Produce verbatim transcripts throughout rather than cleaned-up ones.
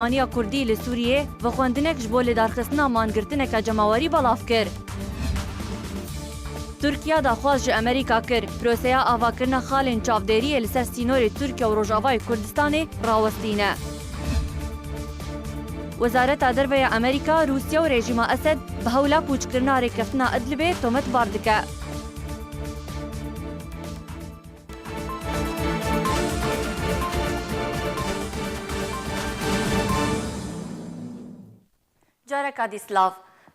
Aniya Kurdî li Sûriyê vexwendinek ji bo lidarxistina mangirtineke cemawerî belav kir. Tirkiye daxwaz ji Amerîka kir, proseya avakirina xalên çavdêriyê li ser sînorê Tirkiye û Rojavayê Kurdistanê rawestîne. Wezareta Derve ya Amerîka, Rûsya û rejîma Esed bi hewla pûçkirina rêkeftina Idlibê tometbar dike. Careka dî silav.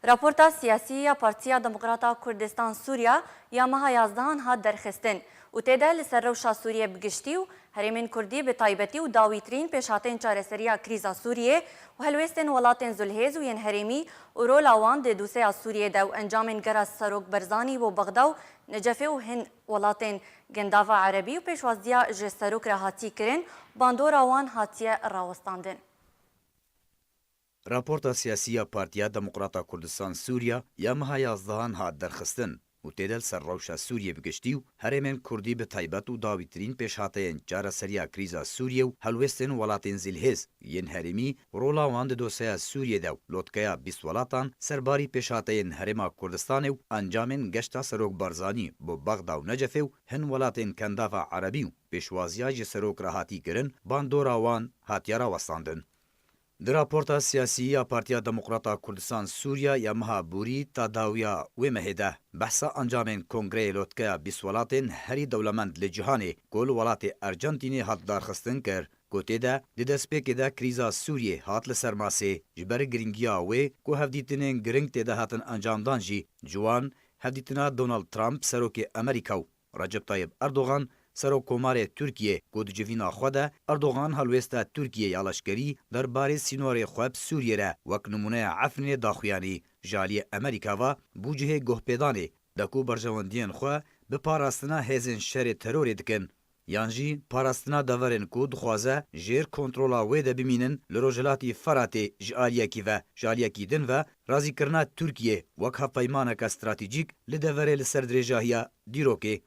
Raporta siyasî ya Partiya Demokrata Kurdistan Sûriya ya meha yazdehan hat derxistin û tê de li ser rewşa Sûriyê bi giştî û herêmên Kurdî bi taybetî û dawîtirîn pêşhateyên çareseriya krîza Sûriyê û helwêstên welatên Zulhêz û yên herêmî û rola wan di doseya Sûriyê de û encamên gera Serok Barzanî bo Bexda û Necefê û hin welatên Gindava Erebî û pêşwaziya ji Serok re hatî kirin, bandora wan hatiye rawestandin. Raporta siyasî ya Partiya Demokrata Kurdistan Sûriya ya meha yazdehan hat derxistin û tê de li ser rewşa Sûriyê bi giştî û herêmên Kurdî bi taybet û dawîtirîn pêşhateyên çareseriya krîza Sûriyê û helwêstên welatên zîlhêz yên herêmî, rola wan di doseya Sûriyê de û lotkeya bîst welatan serbarî pêşhateyên Herêma Kurdistanê û encamên geşta Serok Barzanî bo Bexda û Necefê û hin welatên Kendava Erebî û pêşwaziya ji Serok re hatî kirin, bandora wan hatiye rawestandin. Di raporta siyasî ya Partiya Demokrata Kurdistan Sûriya ya meha Borî ta dawiya wê mehê de behsa encamên Kongreyê Lotkeya Bîst Welatên herî dewlemend li cîhanê ku li welatê Ercentînê hat darxistin kir, ku tê de di destpêkê de krîza Sûriyê hat li ser masê, ji ber girîngiya wê ku hevdîtinên giring tê de hatin encamdan jî, ji wan hevdîtina Donald Trump, Serokê Amerîka û Recep Tayyip Erdogan, Serokkomarê Tirkiyê, ku di civîna xwe de Erdogan helwêsta Tirkiyê ya leşkerî derbarê sînorê xwe bi Sûriyê re wek nimûneya Efrînê daxuyanî, ji aliyê Amerîka ve bû cihê guhpêdanê de ku berjewendiyên xwe bi parastina hêzên şerê terorê dikin, yan jî parastina deverên ku dixwaze jêr kontrola wê de bimînin li Rojhilatî Feratê ji aliyekî ve, ji aliyekî din ve razîkirina Tirkiyê wek hevpeymaneke stratejîk li deverê li ser dirêjahiya dîrokê.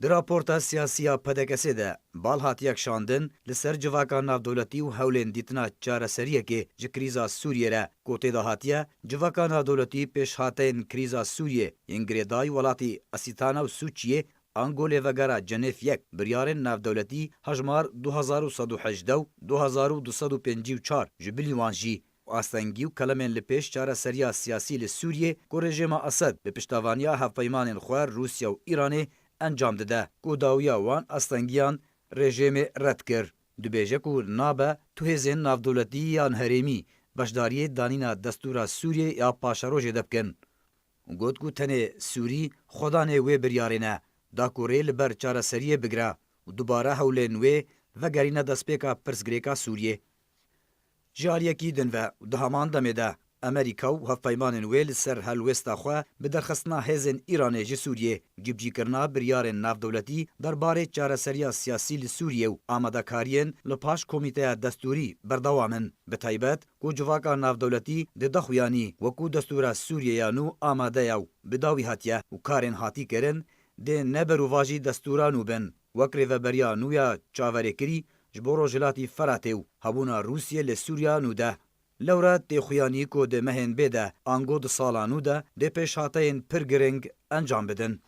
Di raporta siyasî ya P D K S'ê de bal hatiye kişandin li ser civaka navdewletî û hewlên dîtina çareseriyekê ji krîza Sûriyê re ku tê de hatiye, civaka navdewletî pêşhateyên krîza Sûriyê yên girêdayî welatî Asîtana û Sûçiyê ango lêvegera Cenêf yek, biryarên navdewletî hejmar du hezar û sed û hejdeh û du hezar û du sed û pêncî û çar ji bilî wan jî û astengî û kelemên li pêş çareseriya siyasî li Sûriyê ku rejêma Esed bi piştevaniya hevpeymanên xwe Rûsya û Îranê encam dide, ku dawiya wan astengiyan rejêmê red kir. Dibêje ku nabe tu hêzên navdewletî yan herêmî beşdariyê danîna destûra Sûriyê ya paşerojê de bikin. Got ku tenê Sûrî xwedanê wê biryarê ne, da ku rê li ber çareseriyê bigre û dubare hewlên wê vegerîne destpêka pirsgirêka Sûriyê. Ji aliyekî din ve û di heman demê de Amerîka û hevpeymanên wê li ser helwêsta xwe bi derxistina hêzên Îranê ji Sûriyê, cîbicîkirina biryarên navdewletî derbarê çareseriya siyasî li Sûriyê û amadekariyên li paş komîteya destûrî berdewam in. Bi taybet ku civaka navdewletî dide xuyanî wekû destûra Sûriyê ya nû amade ye û bi dawî hatiye û karên hatî kirin dê ne berûvajî destûra nû bin, wek rêveberiya nû ya çaverêkirî ji bo Rojhilatî Feratê û hebûna Rûsiyê li Sûriya nû de. Lewra tê xuyanî ku di mehên bê de ango di sala nû de dê pêşhateyên pir giring encam bidin.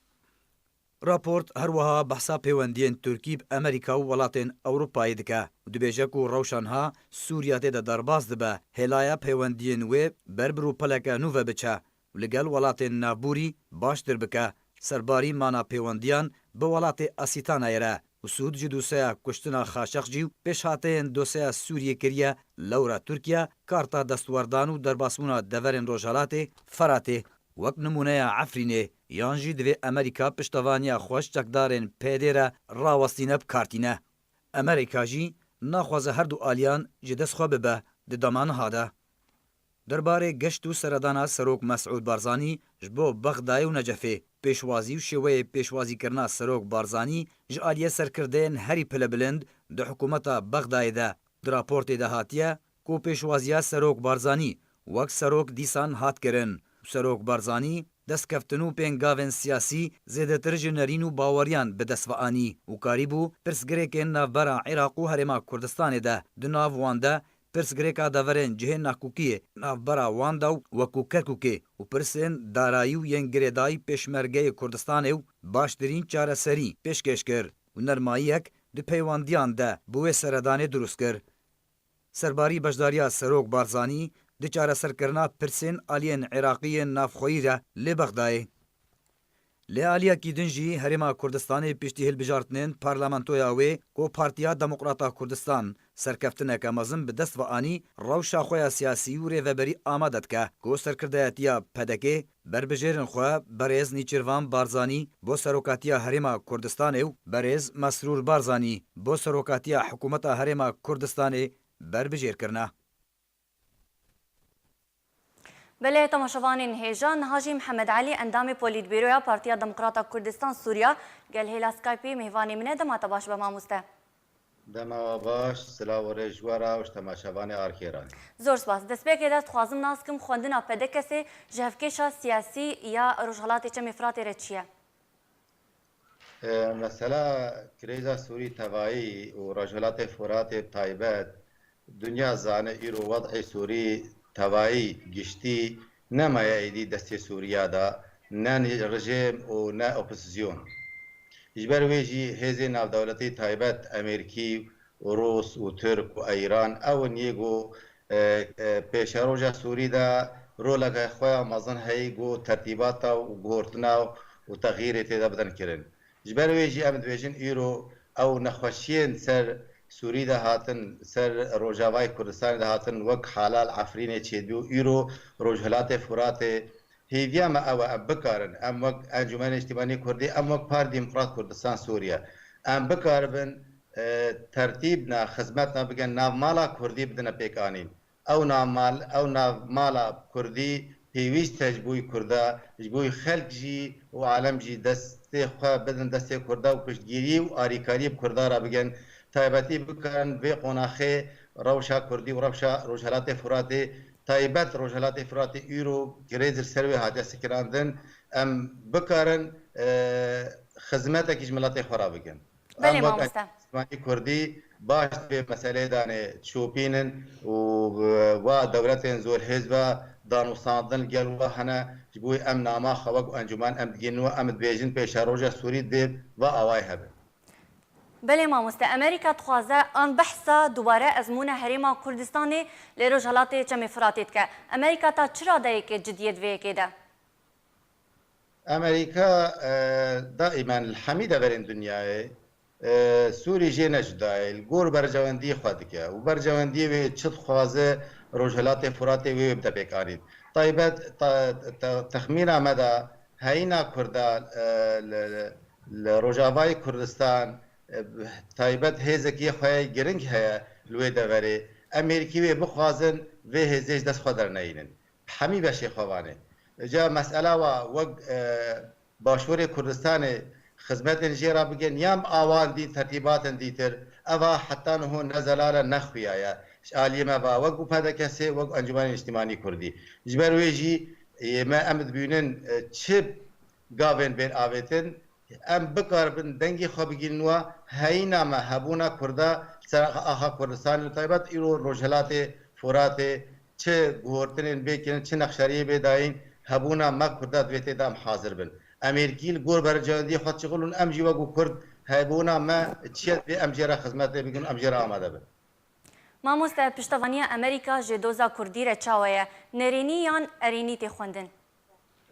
Raport her wiha behsa pêwendiyên Tirkî bi Amerîka û welatên Ewropayê dike û dibêje ku rewşa niha Sûriya tê de derbas dibe, hêlaya pêwendiyên wê ber bi rûpeleke nû ve biçe û li gel welatên navborî baştir bike, serbarî mana pêwendiyan bi welatê Asîtanayê re û sûd ji doseya kuştina Xaşeqcî û pêşhateyên doseya Sûriyê kiriye, lewra Tirkiye karta destwerdan û derbasbûna deverên Rojhelatê Feratê wek nimûneya Efrînê yan jî divê Amerîka piştevaniya xwe ji çekdarên P Y D re rawestîne bi kar tîne. Amerîka jî naxwaze her du aliyan ji dest xwe bibe di dema niha de. Derbarê geşt û seredana Serok Mesûd Barzanî ji bo Bexdayê û Necefê, pêşwazî û şêweyê pêşwazîkirina Serok Barzanî ji aliyê serkirdeyên herî pilebilind di hikûmeta Bexdayê de di raportê de hatiye ku pêşwaziya Serok Barzanî wek serok dîsan hat kirin û Serok Barzanî destkeftin û pêngavên siyasî zêdetir ji nerîn û baweriyan bi dest ve anî û karîbû pirsgirêkên navbera Iraq û Herêma Kurdistanê de di nav wan de Pirsgirêka deverên cihên nakokiyê navbera wan da û wekû Kerkûkê û pirsên darayî û yên girêdayî Pêşmergeyê Kurdistanê û baştirîn çareserî pêşkêş kir û nermayiyek di peywandiyan de bi wê seredanê dirust kir. Serbarî beşdariya Serok Barzanî di çareserkirina pirsên aliyên Iraqî yên navxweyî re li Bexdayê. Li aliyekî din jî Herêma Kurdistanê piştî hilbijartinên parlamentoya wê ku Partiya Demokrata Kurdistan serkeftineke mezin bi dest ve anî, rewşa xwe ya siyasî û rêveberî amade dike ku serkirdayetiya P D K berbijêrên xwe berêz Nîçîrvan Barzanî bo serokatiya Herêma Kurdistanê û berêz Mesrûr Barzanî bo serokatiya Hikûmeta Herêma Kurdistanê berbijêr kirine. Belê, temaşevanên hêja, niha jî Mihemed Elî, endamê Polîtbîroya Partiya Demokrata Kurdistan Sûriya, gel hêla Skypeê mêvanê min e, dema te baş be mamoste. Dema we baş, silav û rêz ji we re û ji temaşevanê Arkê re. Zor spas. Destpêkê de dixwazim nas kim xwendina P D K S ji hevkêşa siyasî ya Rojhelatê Çemê Firatê re çi ye? E, mesela krîza Sûrî tevayî û Rojhilatê Furatê bi taybet, dinya zane îro wed'ê Sûrî tevayî giştî nemaye êdî destê Sûriya de, ne rejîm û ne opozîsyon. Ji ber wê jî hêzên navdewletî taybet Amerîkî û Rûs û Tirk û Îran ew in yê ku, e, e, pêşeroja Sûrî de roleke xwe ya mezin heyî ku tertîbata û guhortina û texyîrê tê de bidin kirin. Ji ber wê jî em dibêjin îro ew nexweşiyên ser Sûrî de hatin, ser Rojavayê Kurdistanê de hatin, wek hala li Efrînê çêdibû, îro Rojhilatê Furatê hêviya me ew e, em bikarin, em wek Encûmenê Niştimanî Kurdî, em wek Par Demokrat Kurdistan Sûriye, em bikaribin, e, tertîb ne, xizmet ne bikin, navmala Kurdî bidine pêkanîn. Ew namal-, ew navmala Kurdî pêwîst e ji bo Kurda, ji bo xelk jî û alem jî destê xwe bidin destê Kurda û piştgirî û arîkariyê bi Kurda re bikin. Taybetî bikarin vê qonaxê rewşa Kurdî û rewşa Rojhelatê Furatê, taybet Rojhelatê Furatê îro girêz li ser wê hatiye sikirandin. Em bikarin, e, xizmetekî ji miletê xwe re bikin. Belê, em wek mamoste. Niştimanî Kurdî baş vê meseleyê danê çopînin û, e, wa dewletên zorhêz ve danûstandin li gel we hene, ji bo em nama xwe wek encûmen em digihînin we, em dibêjin pêşeroja Sûrî dê va awayî hebe. Belê mamoste, Amerîka dixwaze an behsa dubare ezmûna Herêma Kurdistanê li Rojhelatê Çemê Firatê dike. Amerîka ta çi radeyeke cidiyê di vê yekê de? Amerîka, e, daîmen li hemî deverên dinyayê, e, Sûrî jê ne cuda ye, li gor berjewendiyê xwe dike û berjewendiyê wê çi dixwaze Rojhilatê Furatê wê wê bide pêkanîn. Taybet, ta-, ta-, texmîna me de heyîna Kurda, e, li, li, li Rojavayê Kurdistan, e, taybet hêzekî xwe giring heye li wê deverê. Amerîkî wê bixwazin vê hêzê ji dest xwe derneyînin. Hemî beşê xwe vanê. Ca mesela wa wek, e, Başûrê Kurdistanê xizmetên jê re bikin, yan bi awan dî tertîbatên dîtir, eva heta niho ne zelal e, ne xuya ye. Ji aliyê me va wek û P D K S, wek Encûmenê Niştimanî Kurdî. Ji ber wê jî, e, me em dibînin, e, çi gavên bên avêtin, em bikaribin dengê xwe bigihînin we, heyîna me hebûna Kurda li ser axa Kurdistanê, bi taybet îro Rojhilatê Furatê, çi guhortinên bê kirin, çi nexşeriyê bê dayîn, hebûna me Kurda di vê tê de em hazir bin. Amerîkî li gor berjewendiyê xwe dişixulin, em jî wek ku Kurd hebûna me çi ye divê em jê re xizmetê bikin, em jê re amade bin. Mamoste, piştevaniya Amerîka ji doza Kurdî re çawa ye? Nerênî yan erênî tê xwendin?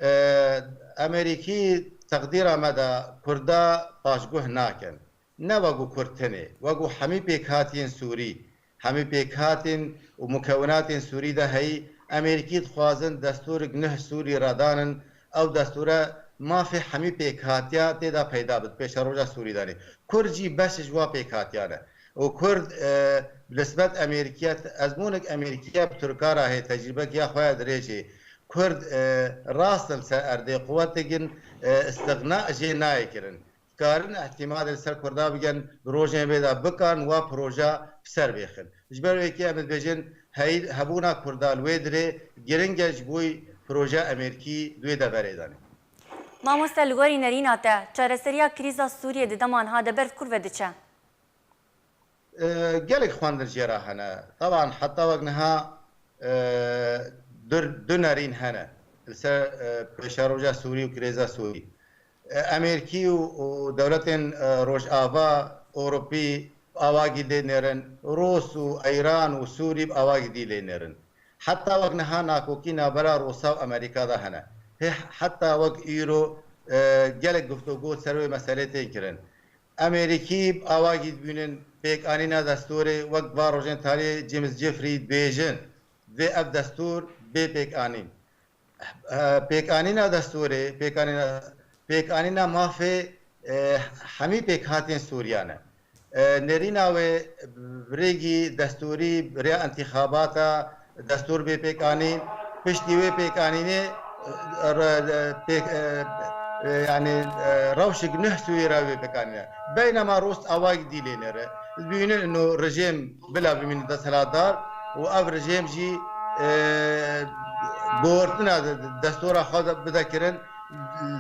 E, Amerîkî teqdîra me de Kurda paşguh nakin. Ne wek û Kurd tenê, wek û hemî pêkhatiyên Sûrî, hemî pêkhatên û mukewinatên Sûrî de heyî, Amerîkî dixwazin destûrek nuh Sûrî redanin, ew destûre mafê hemî pêkhatiya tê de peyda bit, pêşeroja Sûrî danê. Kurd jî beş ji wa pêkhatiyan e. Û Kurd, e, bi nisbet Amerîkiye, ezmûnek Amerîkiye bi Tirka re heye, tecrîbekiya xwe ya dirêjê. Kurd, e, rast in ser erdê, quwetek in, e, îstixna jê nayê kirin. Dikarin îhtîmalê li ser Kurda bikin, bi rojên vê de bikan wa proja bi ser bêxin. Ji ber wê yekê em dibêjin, hey-, hebûna Kurda li wê dirê giring e ji bo projeya Amerîkî di wê deverê de ne. Mamoste, li gorî nerîna te, çareseriya krîza Sûriyê di dema niha de ber kur ve diçe? E, gelek xwendin jê re hene. Teban heta wek niha, e, du, du nerîn hene li ser, e, pêşeroja Sûrî û krêza Sûrî. E, Amerîkî û, û dewletên, e, Rojava, Ewropî bi awagî dê nêrin, Rûs û Îran û Sûrî bi awagî dî lê nêrin. Heta wek niha nakokî navbera Rûsa û Amerîka de hene. Hê heta wek îro, e, gelek guftûgo ser wê meselê tên kirin. Amerîkî bi awagî dibînin pêkanîna destûrê, wek va rojên tarî James Jeffrey dibêjin, divê ev destûr bê pêkanîn. E, pêkanîna destûrê, pêkanîna, pêkanîna mafê, e, hemî pêkhatên Sûriyan e. E, nêrîna wê bi rêgî destûrî, bi rêya întîxabata destûr bê pêkanîn, piştî wê pêkanînê, e, re-, e, pêk-, e, e, yanî, e, rewşik nuh sûyê re wê pêkanîne. Beynema Rûs awayî dî lê nêre. Dibînin ino rejîm bila bimîne desthilatdar û ev rejîm jî, e, gohartina de-, de-, destûra xwe de bide kirin.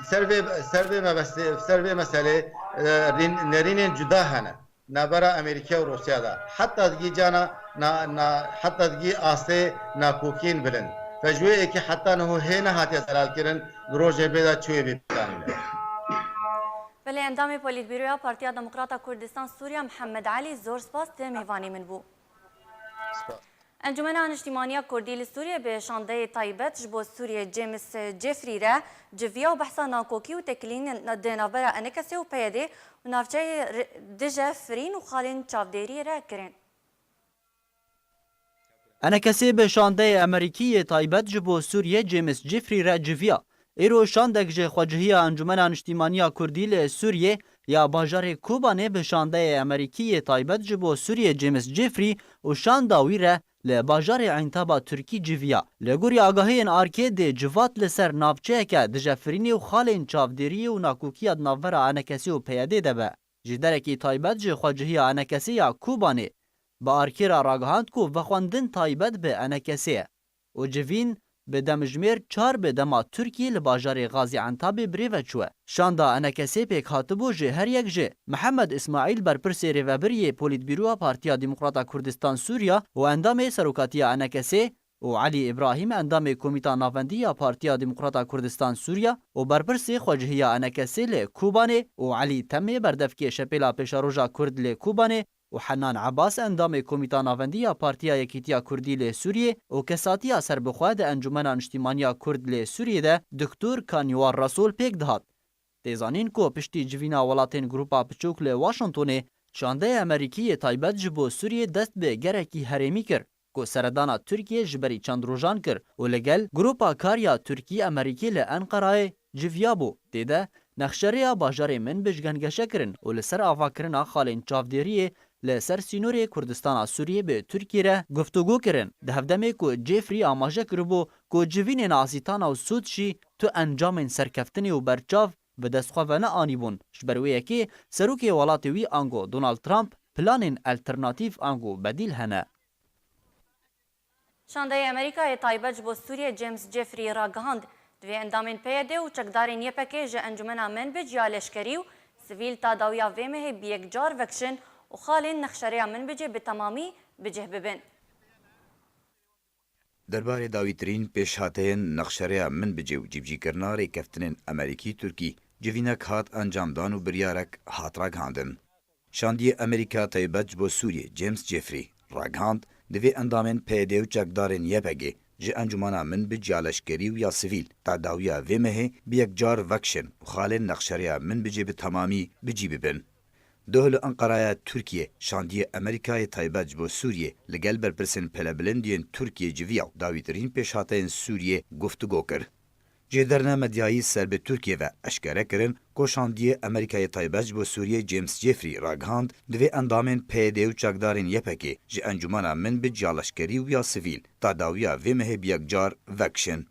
Ser vê, ser vê mebestê, ser vê meselê, e, rîn-, nerînên cuda hene navbera Amerîka û Rûsya de. Heta digî cana na, na, heta digî astê nakokiyên bilind. Fe ji wê yekê heta niho hê nehatiye zelalkirin, di rojê bê de çi wê bê pêkanîne. Belê, endamê Polîtbîroya Partiya Demokrata Kurdistan Sûriya Mihemed Elî, zor spas, te mêvanê min bû. Spas. Encûmena Niştîmaniya Kurdî li Sûriyê bi şandeyê taybet ji bo Sûriyê James Jeffrey re civiya û behsa nakokî û têkilînên di navbera ENKSê û PYDê û navçeyê re-, dije firîn û xalên çavdêriyê re kirin. ENKSê bi şandeyê Amerîkî yê taybet ji bo Sûriyê James Jeffrey re civiya. Îro şandek ji xwecihiya Encûmena Niştîmaniya Kurdî li Sûriyê ya bajarê Kobanê bi şandeyê Amerîkî yê taybet ji bo Sûriyê James Jeffrey û şanda wî re li bajarê Eyntab'a Tirkî civiya. Li gorî agahiyên arkê dê civat li ser navçeyeke dijefirînê û xalên çavdêriyê û nakokiya di navbera ENKSê û PYDê de be. Jêderekî taybet ji xwecihiya ENKSê ya Kobanê bi arkê re ragihand ku vexwendin taybet bi ENKSê ye û civîn bi demjimêr çar bi dema Tirkiyê li bajarê Gazî Entabê bi rê ve çûye. Şanda ENKSê pêk hatibû ji her yek ji Mihemed Îsmaîl, berpirsê rêvebirî yê Polîtbîroya Partiya Demokrata Kurdistan Sûriya û endamê serokatiya ENKSê û Elî Îbrahîm, endamê Komîta Navendî ya Partiya Demokrata Kurdistan Sûriya û berpirsê xwecihiya ENKSê li Kobanê û Elî Temê, berdevkê Şepêla Pêşeroja Kurd li Kobanê û Hennan Ebas, endamê Komîta Navendî ya Partiya Yekîtiya Kurdî li Sûriyê û kesatiya serbixwe di Encûmena Niştîmaniya Kurd li Sûriyê de Doktor Kanîwar Resûl pêk dihat. Tê zanîn ku piştî civîna welatên Grupa Piçûk li Washingtonê, şandeyê Amerîkî yê taybet ji bo Sûriyê dest bi gerekî herêmî kir, ku seredana Tirkiyê ji berî çend rojan kir û li gel Grupa Kar ya Tirkî-Amerîkî li Enqerayê civiyabû. Tê de nexşerêya bajarê Minbij gengeşe kirin û li ser avakirina xalên çavdêriyê li ser sînorê Kurdistana Sûriyê bi Tirkiyê re guftûgo kirin. Di hevdemê ku Jeffrey amaje kiribû ku civînên Asîtana û Sûd jî tu encamên serkeftinê û berçav bi dest xwe ve neanîbûn. Ji ber wê yekê serokê welatê wî ango Donald Trump planên alternatîf ango bedîl hene. Şandeyê Amerîkayê taybet ji bo Sûriyê James Jeffrey ragihand, divê endamên PYD û çekdarên YPGê ji Encûmena Minbij ya leşkerî û sivîl ta dawiya vê mehê bi yek car vekişin û xalên nexşerêya Minbicê bi temamî bi cih bibin. Derbarê dawîtirîn pêşhateyên nexşereya Minbicê û cîbicîkirina rêkeftinên Amerîkî-Tirkî, civînek hat encamdan û biryarek hat ragihandin. Şandiyê Amerîka taybet ji bo Sûriyê James Jeffrey ragihand, divê endamên PYD û çekdarên YPGê ji Encûmena Minbic ya leşkerî û ya sivîl ta dawiya vê mehê bi yek car vekişin û xalên nexşereya Minbicê bi temamî bi cî bibin. Doh li Enqeraya Tirkiyê, şandiyê Amerîkayê taybet ji bo Sûriyê li gel berpirsên pelebilind yên Tirkiyê civiya û dawîtirîn pêşhateyên Sûriyê guftûgo kir. Jêderine medyayî ser bi Tirkiyê ve eşkere kirin ku şandiyê Amerîkayê taybet ji bo Sûriyê James Jeffrey ragihand, divê endamên PYD û çekdarên YPGê ji Encûmena Minbic ya leşkerî û ya sivîl ta dawiya vê mehê bi yek car vekişin.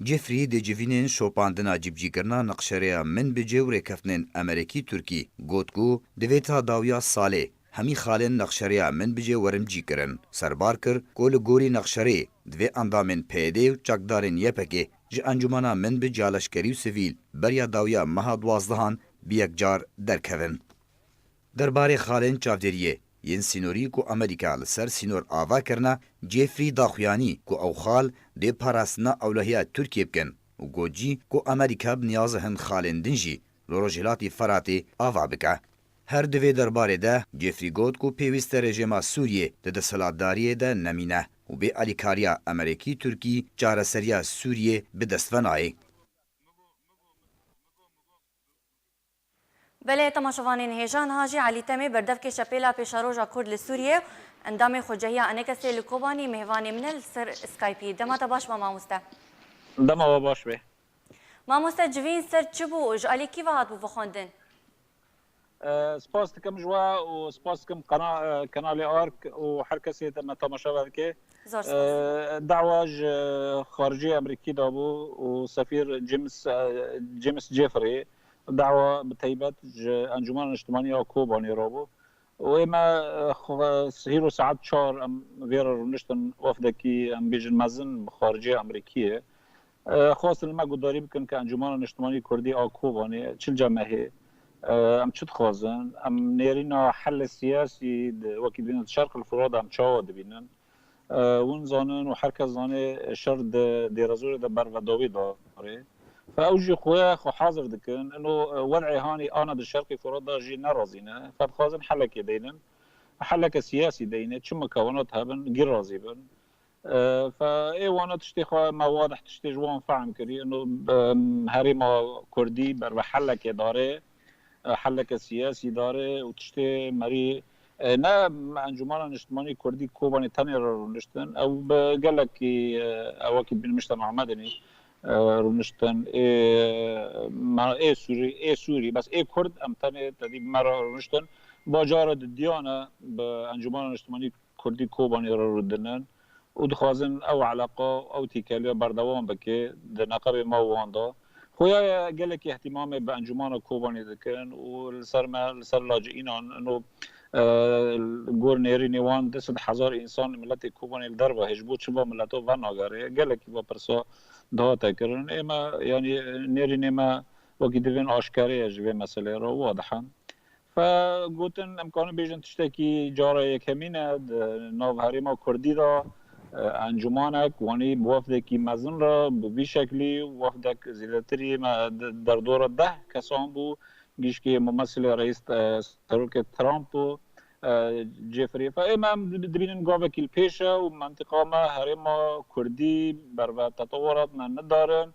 Jeffrey di civînên şopandina cîbicîkirina nexşereya Minbicê û rêkeftinên Amerîkî-Tirkî got ku divê ta dawiya salê hemî xalên nexşereya Minbicê werin cîkirin. Serbar kir ku li gorî nexşereyê divê endamên PYD û çekdarên YPGê ji Encûmena Minbic ya leşkerî û sivîl beriya dawiya meha duwazdehan bi yek car derkevin. Derbarê xalên çavdêriyê, Yên sînorî ku Amerîka li ser sînor ava kirine, Jeffrey daxuyanî ku ew xal dê parastina ewlehiya Tirkiyê bikin û got jî ku Amerîka bi niyaza hin xalên din jî li Rojhilatî Feratê ava bike. Her di vê derbarê de Jeffrey got ku pêwîst e rejêma Sûriyê di desthilatdariyê de nemîne û bê alîkariya Amerîkî Tirkî çareseriya Sûriyê bi dest ve nayê. Belê, temaşevanên hêja, niha jî Elî Temê, berdevkê Şepêla Pêşeroja Kurd li Sûriyê, endamê Xwecehiya Enekesê li Kobanî, mêvanê min e li ser Skype'î. Dema te baş be, mamoste. Dema we baş be. Mamoste, civîn ser çi bû û ji alî kî ve hatibû vexwendin? E, spas dikim ji we û spas dikim qena-, e, kanalê Ark û her kesê te me temaşe vedike. Zor spas. E, dawa ji xaricê Amerîkî de bû û sefîr James, e, James Jeffrey dawa bi taybet ji Encûmena Niştimanî ya Kobanê re bû. Û ê me, e, xwe, hîro saet çar em vê re rûniştin, wefdekî, em bêjin, mezin bi xaricê Amerîkiyê. E, xwestin li me guhdarî bikin ke Encûmena Niştimanî Kurdî a Kobanê çil cem e hê. E, em çi dixwazin? Em nêrîna helle siyasî di, wekî dibînin, di Şerq el Furat de em çawa dibînin? E, hûn zanin û her kes zanê şer di Dêrezorê de bervedawî dare. Fe ew jî xwe, xwe hazir dikin. Ino, e, wed'ê hanî ana di Şerqî Furat de jî nerazî ne. Fe dixwazin helekê deynin. Heleke siyasî deyne. Çi mikawanat hebin, gî razî bin. E, fe ê wana tiştê xwe me wadih tiştê ji wan fehm kirî. Ino, e, herêma Kurdî berve helekê dare, e, heleke siyasî dare û tiştê merî, e, ne Encûmena Niştimanî Kurdî Kobanê tenê re rûniştin. Ew bi gelekî, e, ewekî dibînin Mişte Mehmedinî, e, rûniştin. Ê, me, ê Sûrî, ê Sûrî, bes ê Kurd em tenê tedî bi me re rûniştin. Bacara di diyane bi Encûmena Niştimanî Kurdî Kobanê re rûdinin û dixwazin ew eleqa, ew tîkeliya berdewam bike di neqebê me û wan de. Xuya ye gelekî îhtîmamê bi Encûmana Kobanê dikin û li ser me, li ser lacî înan, ino, e, gor nêrînê wan du sed hezar însan miletê Kobanê li derve hê, ji bo çi va mileto venagere? Gelekî va pirsa dihate kirin. Ê me, yanî nêrînê me wekî divên aşkere ye ji vê meseleyê re, wadih e. Fe gotin, em karin bêjin tiştekî cara yekemîn e di nav herêma Kurdî de, e, encûmanek wanî bi wefdekî mezin re, bi vî şeklî wefdek zêdetirî me di derdora deh kesan bû, gişkê mumesilê reîs, e, serokê Trump û, e, Jeffrey. Fe ê me em dibînin gavekî li pêş e û mentiqa me herêma Kurdî berve tetewarat me nidarin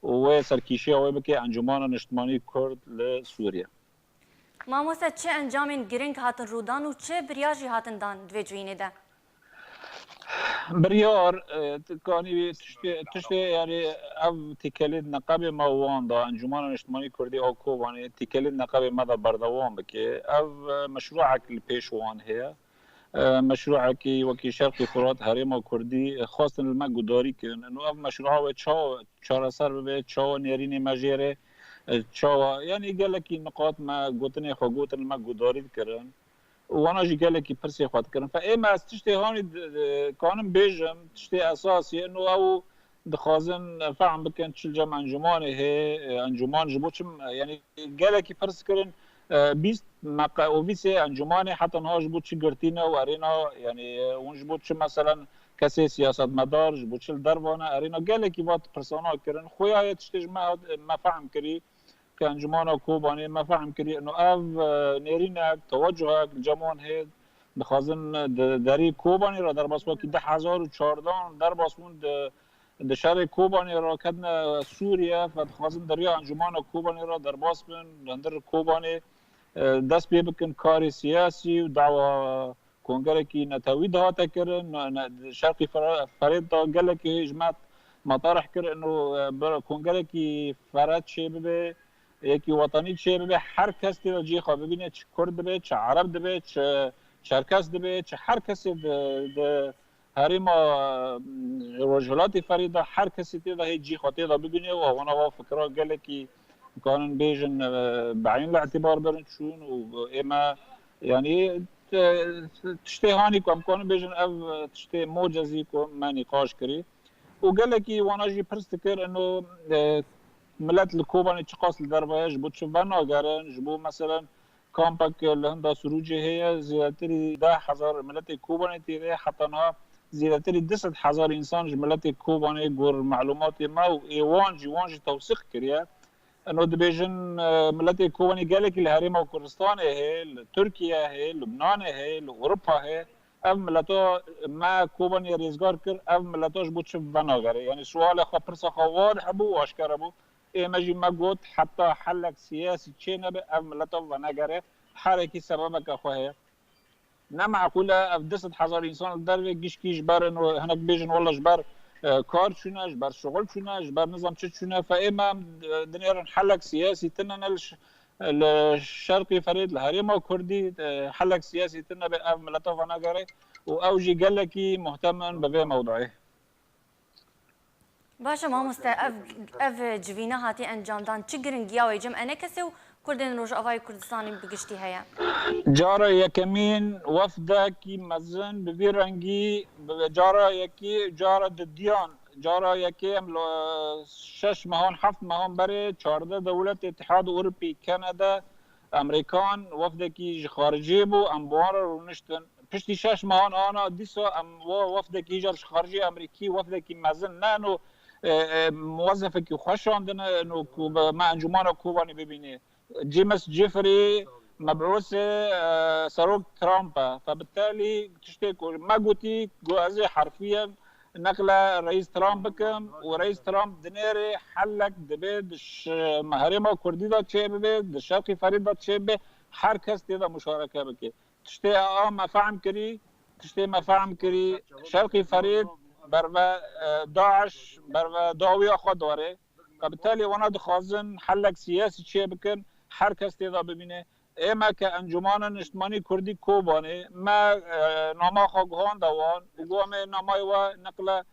û wê serkîşiya wê bike Encûmana Niştimanî Kurd li Sûriye. Mamoste, çi encamên giring hatin rûdan û çi biryar jî hatin dan di vê civînê de? Biryar, e, t-, kanî tiştê, tiştê, yani, ev têkelê di neqebê me û wan de, Encûmana Niştimanî Kurdî a Kobanê têkelê di neqebê me de berdewam bike. Ev, e, meşrûek li pêş wan heye. E, meşrûekî wekî Şerqî Furat, Herêma Kurdî, e, xwestin li me gudarî kirin. Ino ev meşrûa wê çawa çareser bibe, çawa nêrînê me jê re, e, çawa, yanî gelekî niqat me gotinê xwe gotin, li me gudarî dikirin. Û wana jî gelekî pirsê xwe dikirin. Fe ê me ez tiştê hanî di-, di-, kanim bêjim, tiştê esasî, ino ew dixwazin fehm bikin çil cem encûmanê hê, e, encûman ji bo çi, yanî gelekî pirs kirin, e, bîst meqe-, ofîsê encûmanê heta niha ji bo çi girtî ne û erê ne, yanî, e, hûn ji bo çi, meselen, kesê siyasetmedar ji bo çi li derva ne, erê ne, gelekî va pirsana kirin. Xuya ye tiştê ji me hat, me fehm kirî, ke Encûmana Kobanê me fehm kirî, ino ev, e, nêrînek, tewecuhek li cem wan hê, dixwazin di derî Kobanê re derbas, wekî du hezar û çardeh derbas bûn di, di şerê Kobanê re ketine Sûriye, fe dixwazin di riya Encûmana Kobanê re derbas bin, li hundir Kobanê, e, dest pê bikin karê siyasî û dawa kongerekî netewî dihate kirin. Ne, ne, Şerqî Fere-, Ferêt de gelekî ji me, me tarih kir, ino, e, bir kongerekî Ferêt çê bibe, yekî wetanî çê bibe, her kes tê de cihê xwe bibîne, çi Kurd dibe, çi Ereb dibe, çi Çerkes dibe, çi her kesê di, di herêma, e, Rojhilatê Ferêt de her kesê tê de hê cihê xwe tê de bibîne û wana va fikra gelekî kanin bêjin, e, bi eyn li îtîbar berin çûn û ê me, yanî, e, tiştê hanî ku em kanin bêjin ev, e, tiştê mocezî ku me nîqaş kirî. Û gelekî wana jî pirs dikir, ino, e, milet li Kobanê çiqas li derve ye, ji bo çi venagerin, ji bo, meselen, Kampek li hinda Sirûcê heye, zêdetirî deh hezar miletê Kobanê tê de, heta niha zêdetirî du sed hezar însan ji miletê Kobanê, gor melûmatê me û ê wan jî, wan jî tewsîq kiriye. Eno dibêjin, e, miletê Kobanê gelekî li Herêma Kurdistanê heye, li Tirkiye heye, Lubnanê heye, li Ewropa heye. Ev mileta me Kobanê rêzgar kir, ev mileta ji bo çi venagere? Yanî sualê xwe, pirsa xwe wadih bû û aşkere bû. Ê me jî me got, heta helek siyasî çê nebe, ev mileta venegere. Herekî sebebeke xwe heye. Ne meqûl e, ev du sed hezar însan li dervê gişkî ji ber ino, hinek bêjin, wela ji ber, e, kar çûne, ji ber şixul çûne, ji ber nizam çi çûne. Fe ê me em, e, dinêrin helek siyasî tune ne li ş-, li şerqî Ferêt, li herêma Kurdî, e, helek siyasî tune be, ev mileta venegere û ew jî gelekî muhtemin bi vê mewduê. Baş e mamoste, ev, ev civîne hatî encamdan, çi giringiya wê cem enekesê û Kurdên Rojavayê Kurdistanê bi giştî heye? Cara yekemîn wefdekî mezin bi vî rengî, bi cara yekî, cara didiyan, cara yekê em li şeş mehan, heft mehan berê çardeh dewlet Îtihad Ewropî, Kanada, Amerîkan, wefdekî ji xariciyê bû, em bi wan re rûniştin. Piştî şeş mehan ana dîsa em wa wefdekî jar ji xaricî Amerîkî, wefdekî mezin ne, no, e, e, muwezefekî xwe şandine, no, ku be me encûmana Kobanê bibîne. James Jeffrey mebûsê, e, Serok Trump e. Fe bi telî tiştê ku me gotî, ku ez ê herfiyen neqle Reîs Trump bikim û Reîs Trump dinêrê helek dibe di ş-, herêma Kurdî de çêbibe, di şerqî Ferît de çêbibe, her kes tê de muşareke bike. Tiştê a me fehm kirî, tiştê me fehm kirî, şerqî Ferîd berve, e, DAIŞ, berve dawiya xwe dare. Ka bi telê wana dixwazin helek siyasî çê bikin, her kes tê de bibîne. Ê me ke Encûmana Niştimanî Kurdî Kobanê, me, e, nama xwe guhanda wan û got em ê namayê we neqle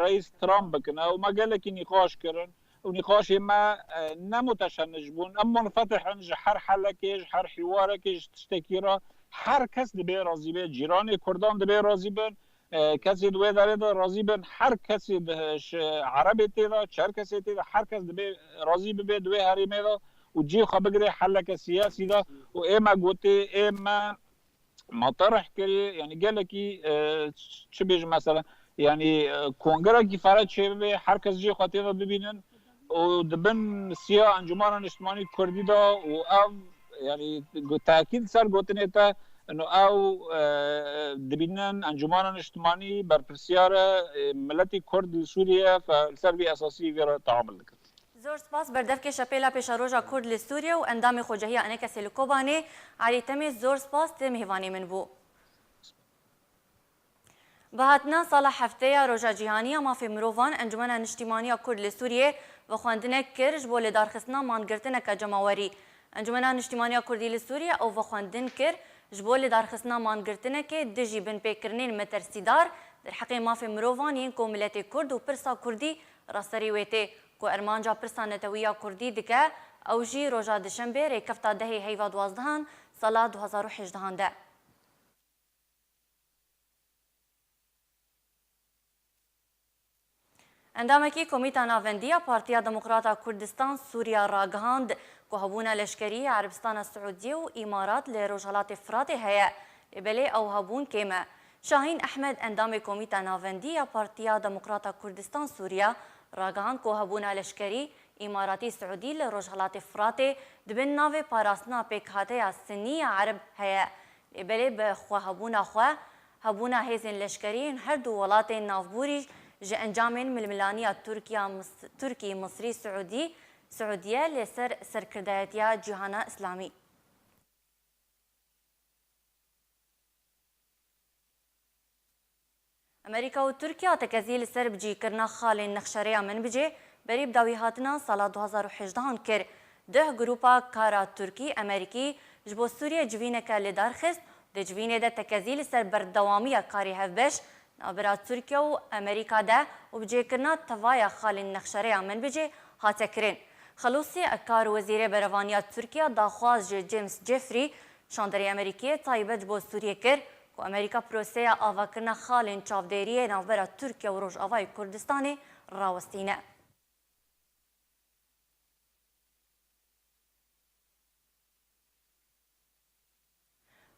Reîs Trump bikine û me gelekî nîqaş kirin. Û nîqaşê me, e, ne muteşennic bûn. Em munfetih in ji her helekê, ji her hîwarekê, ji tiştekî re. Her kes dibê razî be. Cîranê Kurdan dibê razî bin. E, kesê di wê derê de razî bin. Her kesê di, ji Erebê tê de, Çerkesê tê de, her kes dibê razî bibe di wê herêmê de û cî xwe bigire heleke siyasî de û ê me gotê, ê me me terih kirî, yanî gelekî, e, ç-, çi bêjim mesela, yanî, e, kongerekî fere çêbibe, her kes cihê xwe tê de bibînin û di bin siya Encûmana Niştimanî Kurdî de û ev, yanî, gu-, tekîd ser gotinê te, ino ew, e, dibînin Encûmana Niştimanî berpirsiyar e, e, miletî Kurd li Sûriye fe-, li ser vî esasî vê re teamul dikin. Zor spas, berdevkê Şepêla Pêşeroja Kurd li Sûriye û endamê Xwecehiya Enekesê li Kobanê, Elî Temê, zor spas, tu mêvanê min bû. Bi hatina sala heftê ya Roja Cîhanî ya Mafê Mirovan, Encûmena Niştîmanî ya Kurd li Sûriyê vexwendinek kir ji bo lidarxistina mangirtineke cemawerî. Encûmena Niştîmanî ya Kurdî li Sûriyê ew vexwendin kir, ji bo lidarxistina mangirtinekê dijî binpêkirinên metirsîdar derheqê mafê mirovan yên ku miletê Kurd û pirsa Kurdî raserî wê tê, ku armanca pirsa netewî ya Kurdî dike, ew jî roja Duşenbê rêkefta dehê heyva duwazdehan sala du hezar û hejdehan de. Endamekî Komîta Navendî ya Partiya Demokrata Kurdistan Sûriya ragihand ku hebûna leşkerî ya Erebistana Siûdiyê û Îmarat li Rojhelatê Firatê heye, lê belê ew hebûn kêm e. Şahîn Ehmed, endamê Komîta Navendî ya Partiya Demokrata Kurdistan Sûriya, ragihand ku hebûna leşkerî Îmaratî Siûdî li Rojhelatê Firatê di bin navê parastina pêkhateya Sinnî ya Ereb heye. Lê belê bi xwehebûna xwe, hebûna hêzên leşkerî yên her du welatên navborî ji encamên milmilaniya Tirkiya, Mis-, Tirkî, Misrî, Siûdî, Siûdiye li ser serkirdayetiya Cîhana Îslamî. Amerîka û Tirkiya tekezî li ser bicîkirina xalên nexşerêya Minbicê berî bi dawîhatina sala du hezar û hejdehan kir. Duh grûpa kara Tirkî, Amerîkî ji bo Sûriye civîneke li dar xist. Di civînê de tekezî li ser berdewamiya karê hevbeş navbera Tirkiye û Amerîka de û bicêkirina tevaya xalên nexşerêya Minbicê hate kirin. Xelûsî Ekar, wezîrê berevaniya Tirkiye, daxwaz ji James Jeffrey, şanderê Amerîkiyê taybet ji bo Sûriyê kir ku Amerîka proseya avakirina xalên çavdêriyê navbera Tirkiye û Rojavayê Kurdistanê rawestîne.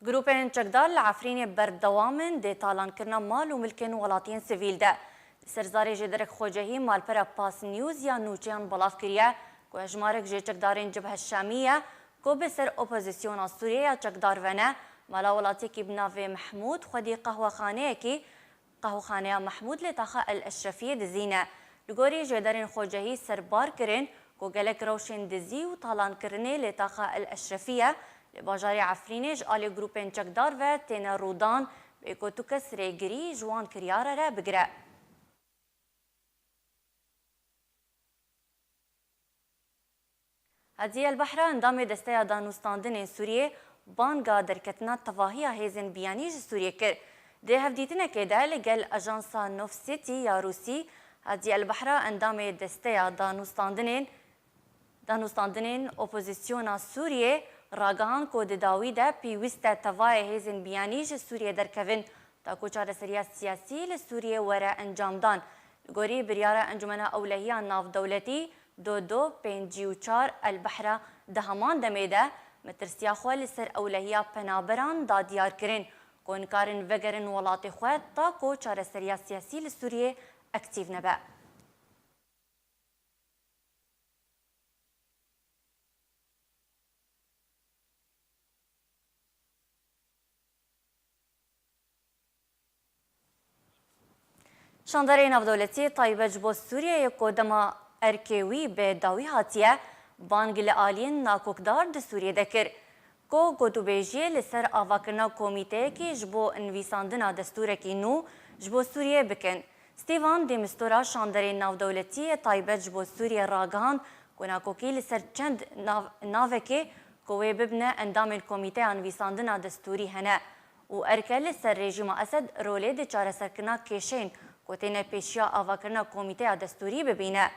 Grûpên çekdar li Efrînê berdewam in di talankirina mal û milkên welatiyên sivîl de. Li ser zarê jêderek xwecehî malpera Pas News ya nûçeyan belav kiriye ku hejmarek ji çekdarên Cebhe Şamî ye ku bi ser opozisyona Sûriyê ya çekdar ve ne, mala welatiyekî bi navê Mehmûd xwedî qehwexaneyekî Qehwexaneya Mehmûd li taxa El Eşrefiyê dizî ne. Li gorî jêderên xwecehî serbar kirin ku gelek rewşên dizî û talankirinê li taxa El Eşrefiye li bajarê Efrînê ji alî grûpên çekdar ve têne rûdan, bê ku tu kes rêgirî ji wan kiryara re bigire. Hadî El Behra, endamê Desteya Danûstandinên Sûriyê, banga derketina tevahiya hêzên biyanî ji Sûriyê kir. Di hevdîtinekê de li gel ajansa Nov City ya Rûsî, Hadî El Behra, endamê Desteya Danûstandinên, Danûstandinên Opozisyona Sûriyê, ragihand ku di dawî de pêwîst e tevayê hêzên biyanî ji Sûriyê derkevin, ta ku çareseriya siyasî li Sûriyê were encamdan. Li gorî biryara Encûmena Ewlehiya Navdewletî, do do pêncî û çar, El Behra di heman demê de metirsiya xwe li ser ewlehiya penaberan da diyar kirin ku nikarin vegerin welatê xwe ta ku çareseriya siyasî li Sûriyê aktîf nebe. Şandarê navdewletî taybet ji bo Sûriyeyê ku dema erkê wî bi dawî hatiye, bang li aliyên nakokdar di Sûriyê de kir ku gotûbêjiyê li ser avakirina komîteyekî ji bo nivîsandina destûrekî nû ji bo Sûriyê bikin. Stîvan de Mistura, şanderê navdewletî yê taybet ji bo Sûriyê, ragihand ku nakokî li ser çend nav-, navekê ku wê bibine endamên Komîteya Nivîsandina Destûrî hene û erke li ser rejîma Esed rolê di çareserkirina kêşeyên ku têne pêşiya avakirina Komîteya Destûrî bibîne.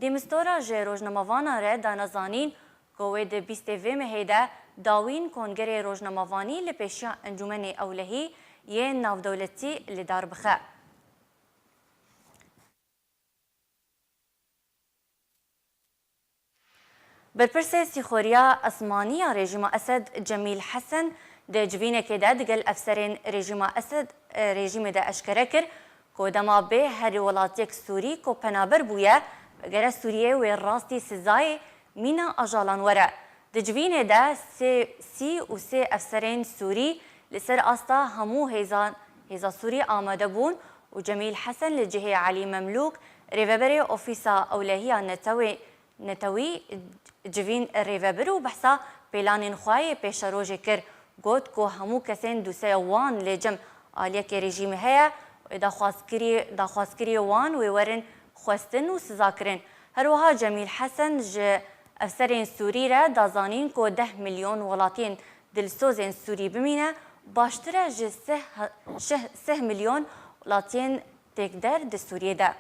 De Mistura ji rojnamevanan re dane zanîn ku wê di bîstê vê mehê de dawîn Kongerê Rojnamevanî li pêşiya Encûmenê Ewlehî yê Navdewletî li dar bixe. Berpirsê Sîxoriya Esmanî ya rejîma Esed, Cemîl Hesen, di civînekê de digel efserên rejîma Esed, e, rejîmê de eşkere kir ku dema bê her welatiyek Sûrî ku penaber bûye, vegere Sûriyê, wê rastî sizayê mîna ajalan were. Di civînê de sê, sî û sê efserên Sûrî li ser asta hemû hêzan, hêza Sûrî amade bûn û Cemîl Hesen li cihê Elî Memlûk, rêveberê Ofîsa Ewlehiya Netewê, Netewî, civîn rêvebir û behsa pêlanên xwe yê pêşerojê kir. Got ku hemû kesên dûseya wan lê cem aliyekê rejîmê heye û daxwazkirî-, daxwazkiriyê wan wê werin xwestin û sizakirin. Her wiha Cemîl Hesen ji efserên Sûrî re da zanîn ku deh milyon welatiyên dilsozên Sûrî bimîne, baştir e ji sih, şih-, sih milyon welatiyên têkder di Sûriyê de.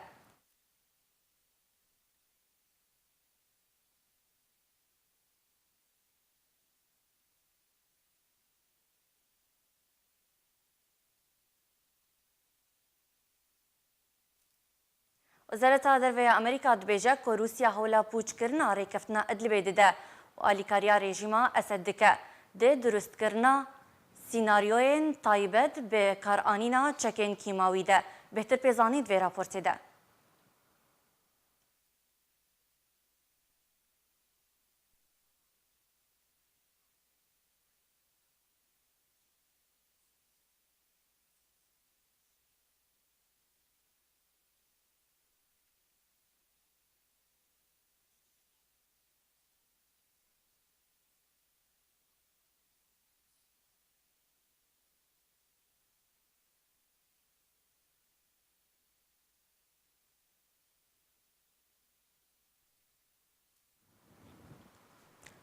Wezareta Derve ya Amerîka dibêje ku Rûsya hewla pûçkirina rêkeftina Idlibê dide û alîkariya rejîma Esed dike di durustkirina sînaryoyên taybet bi karanîna çekên kîmawî de. Bêhtir pêzanîn di vê raportê de.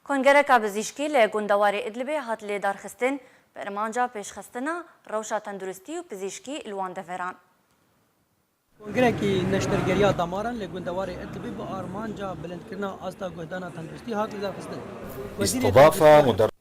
Kongereka bizîşkî li gundewarê Idlibê hat lêdarxistin, bi armanca pêşxistina rewşa tenduristî û pizîşkî li wan deveran. Kongerekî neştergeriya damaran li gundewarê Idlibê bi armanca bilindkirina asta guhdana tenduristî hat lêdarxistin. Wezîrê Îstîdafa tenduristî muder-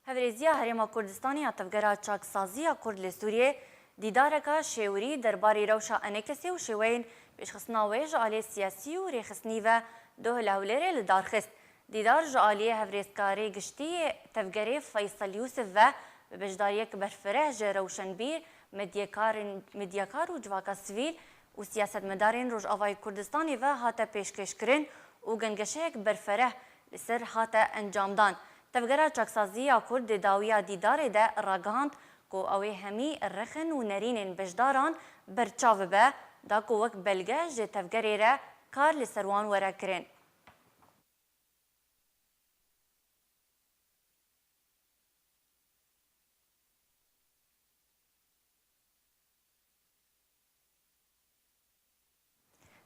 Hevrêziya Herêma Kurdistanê ya Tevgera Çaksazî ya Kurd li Sûriyê Dîdareka şêwirî derbarî rewşa enekesê û şêweyên pêşxistina wê ji aliyê siyasî û rêxistinî ve doh li Hewlêrê li dar xist. Dîdar ji aliyê hevrêzkarê giştî yê tevgerê Feysel Yûsif ve bi beşdariyek berfireh ji rewşenbîr, medyekarên, medyakar û civaka sivîl û siyasetmedarên Rojavayê Kurdistanê ve hate pêşkêşkirin û gengeşeyek berfireh li ser hate encamdan. Tevgera Çaksazî ya Kurd di dawiya dîdarê de ragihand ku ew ê hemî rexin û nerînên beşdaran berçav bibe, da ku wek belge ji tevgerê re kar li ser wan were kirin.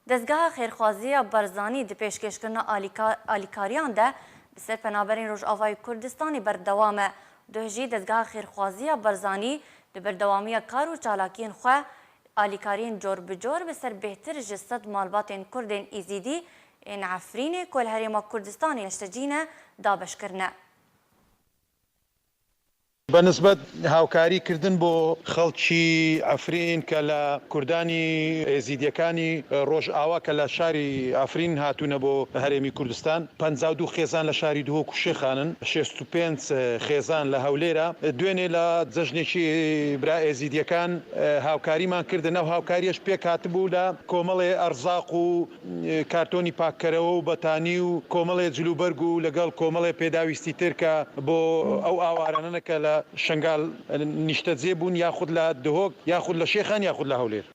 Dezgeha Xêrxwazî ya Barzanî di pêşkêşkirina alîka-, alîkariyan de bi ser penaberên Rojavayê Kurdistanê berdewam e. Duh jî Dezgeha Xêrxwazî ya Barzanî di berdewamiya kar û çalakiyên xwe alîkariyên cor bi cor bi ser bêhtir ji sed malbatên Kurdên Êzîdî ên Efrînê ku li Herêma Kurdistanê neştecî ne, dabeş kirine. بە نسبەت هاوکاری کردن بۆ خەڵکی عەفرین کە لە کوردانی ئێزیدیەکانی ڕۆژئاوا کە لە شاری عەفرین هاتوونە بۆ هەرێمی کوردستان، پەنجا و دوو خێزان لە شاری دهۆک و شێخانن، شێست و پێنج خێزان لە هەولێرە. دوێنێ لە جەژنێکی برا ئێزیدیەکان هاوکاریمان کردن. ئەو هاوکاریەش پێک هاتبوو لە کۆمەڵێ ئەرزاق و کارتۆنی پاککەرەوە و بەتانی و کۆمەڵێ جلوبەرگ و لەگەڵ کۆمەڵێ پێداویستی تر کە بۆ ئەو ئاوارانە کە لە شنگال نیشتەجێ بوون، یاخود لە دهۆک، یاخود لە شێخان، یاخود لە هەولێر.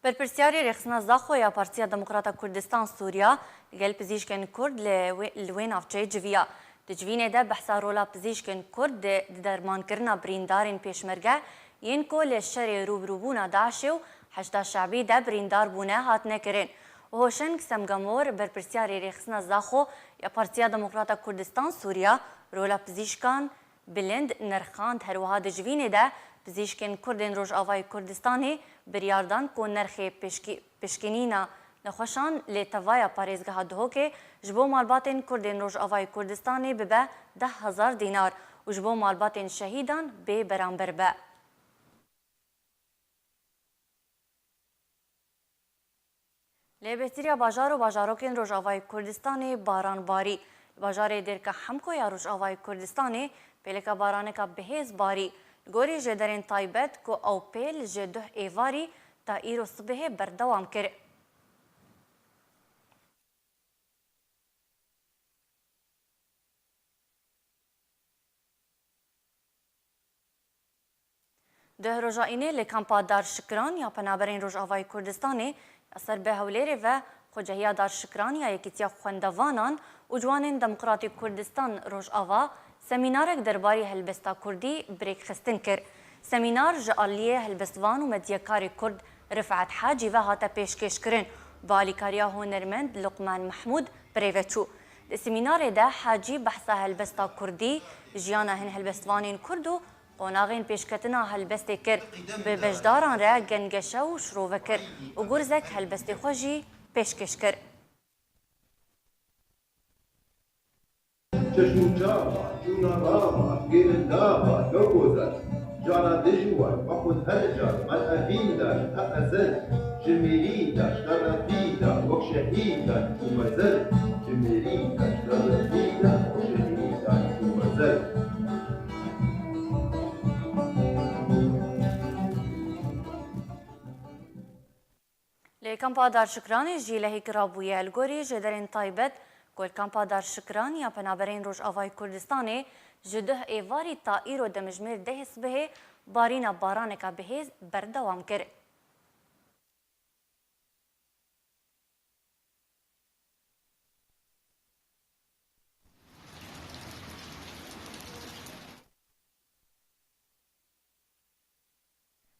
Berpirsiyarê Rêxistina Zaxo ya Partiya Demokrata Kurdistan Sûriya li gel pizîşkên Kurd li wê, li wê navçeyê civiya. Di civînê de behsa rola pizîşkên Kurd di, di dermankirina birîndarên pêşmerge yên ku li şerê rûbirûbûna DAIŞê û Heşda Şebî de birîndar bûne hatine kirin. Hoşeng Semgamor, berpirsiyarê Rêxistina Zaxo ya Partiya Demokrata Kurdistan Sûriya, rola pizîşkan bilind nirxand. Her wiha di civînê de pizîşkên Kurd ên Rojavayê Kurdistanê biryar dan ku nirxê pişkî-, pişkînîna nexweşan li tevaya parêzgeha Duhokê ji bo malbatên Kurd ên Rojavayê Kurdistanê bibe deh hezar dînar û ji bo malbatên şehîdan bê beramber be. Lê bêhtir ya bajar û bajarokên Rojavayê Kurdistanê baran barî. Li bajarê Dêrka Hemko ya Rojavayê Kurdistanê pêleka baraneka bihêz barî. Li gorî jêderên taybet ku ew pêl ji duh êvarî ta îro sibihê berdewam kir. Duh roja înê li kampa Dar Şikran ya Penaberên Rojavayê Kurdistanê ya ser bi Hewlêrê ve xwecehiya Dar Şikran ya Yekîtiya Xwendevanan û Ciwanên Demokratîk Kurdistan Rojava semînarek derbarî helbesta kurdî bi rêkxistin kir. Semînar ji aliyê helbestvan û medyakarê kurd Rifat Hacî ve hate pêşkêşkirin, bi alîkariya hunermend Luqman Mehmûd bi rê ve çû. Di semînarê de Hacî behsa helbesta kurdî, jiyana hin helbestvanên kurd û qonaxên pêşketina helbestê kir, bi beşdaran re gengeşe û şirove kir û gurzek helbestê xwe jî pêşkêş kir. Çeşm û çava, çûna rava, gêrin dava, kew gozer. Cara dijwar, me xwe her car, me evîn dar, he ezel. Ji mêrî dar, ji devletî dar, wek şehîd dar, çûme zer. Ji mêrî dar, ji devletî dar, wek şehîd dar, çûme zer. Li kampa Darşikranê jî lehîk rabûye. Li gorî jêderên taybet ku li kampa Darşikran ya Penaberên Rojavayê Kurdistanê ji duh êvarî ta îro demjimêr dehê sibihê barîna baraneka bihêz berdewam kir.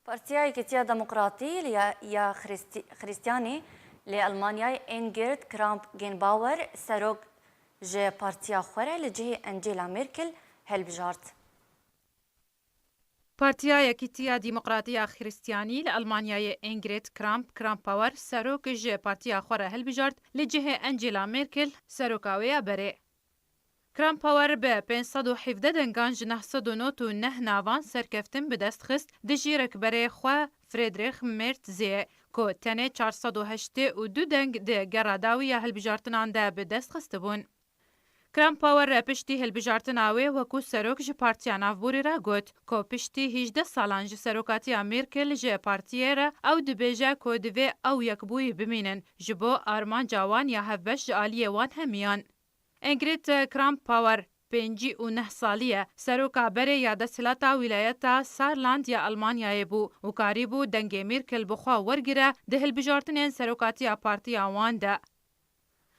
Partiya Yekîtiya Demokratî ya, ya Xrîstî-, Xrîstiyanî li Elmanyayê Ingrid Kramp-Genbauer serok ji partiya xwe re li cihê Angela Merkel hilbijart. Partiya Yekîtiya Demokratî ya Xrîstiyanî li Elmanyayê Ingrid Kramp-Krampauer serok ji partiya xwe re hilbijart, li cihê Angela Merkel seroka wê ya berê. Kramp Power bi pênc sed û hevdeh dengan ji neh sed û nod û neh navan serkeftin bi dest xist, dijî rikberê xwe Friedrich Merz zê, ku tenê çar sed û heştê û du deng di gera dawî ya hilbijartinan de bi dest xistibûn. Kramp Power re piştî hilbijartina wê wekû serok ji Partiya Navborî re got, ku piştî hîjdeh salan ji serokatiya Merkel ji partiyê re ew dibêje ku divê ew yekbûyî bimînin, ji bo armanca wan ya hevbeş ji aliyê wan hemiyan. Ingrid Kramp Power pêncî û neh salî ye, seroka berê ya desthilata wîlayeta Saarland ya Almanyayê bû û karîbû dengê Merkel bi xwe wergire di hilbijartinên serokatiya partiya wan de.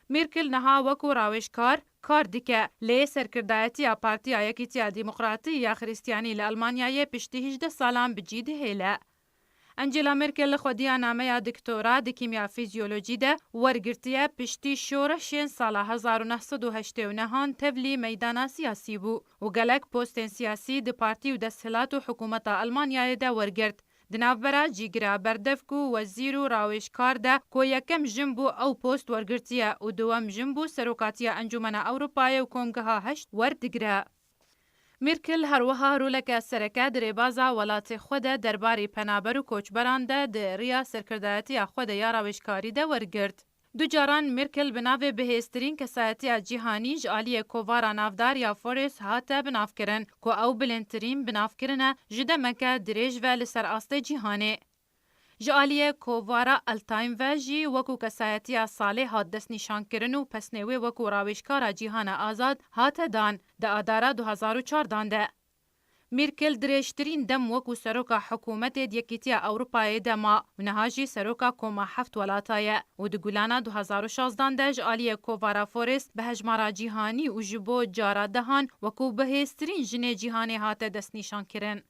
Merkel niha wekû rawêjkar kar dike, lê serkirdayetiya Partiya Yekîtiya Demokratî ya Xristiyanî li Almanyayê piştî hîjdeh salan bi cî dihêle. Angela Merkel xwediya nameya doktora di kîmya fizyolojî de wergirtiye, piştî şoreşên sala hezar û neh sed û heştê û nehan tevlî meydana siyasî bû û gelek postên siyasî di partî û desthilat û hikûmeta Almanyayê de wergirt. Di navbera cîgira berdevk û wezîr û rawêjkar de ku yekem jin bû ew post wergirtiye û duwem jin bû serokatiya Encûmena Ewropayê û Kongeha Heşt werdigire. Merkel her wiha roleke sereke di rêbaza welatê xwe de derbarî penaber û koçberan de di riya serkirdayetiya xwe de ya rawêjkarî de wergirt. Du caran Merkel bi navê bihêztirîn kesayetiya cîhanî ji aliyê kovara navdar ya Forbes hate binavkirin, ku ew bilindtirîn binavkirin e ji demeke dirêj ve li ser astê cîhanê. Ji aliyê kovara El Time ve jî wekû kesayetiya salê hat destnîşankirin û pesnê wê wekû rawêjkara cîhana azad hate dan di Adara du hezar û çardan de. Merkel dirêjtirîn dem wekû seroka hikûmetê di Yekîtiya Ewropayê de ma û niha jî seroka Koma Heft Welata ye û di Gulana du hezar û şazdan de ji aliyê kovara Forbes bi hejmara cîhanî û ji bo cara dehan wekû bihêztirîn jinê cîhanê hate destnîşankirin.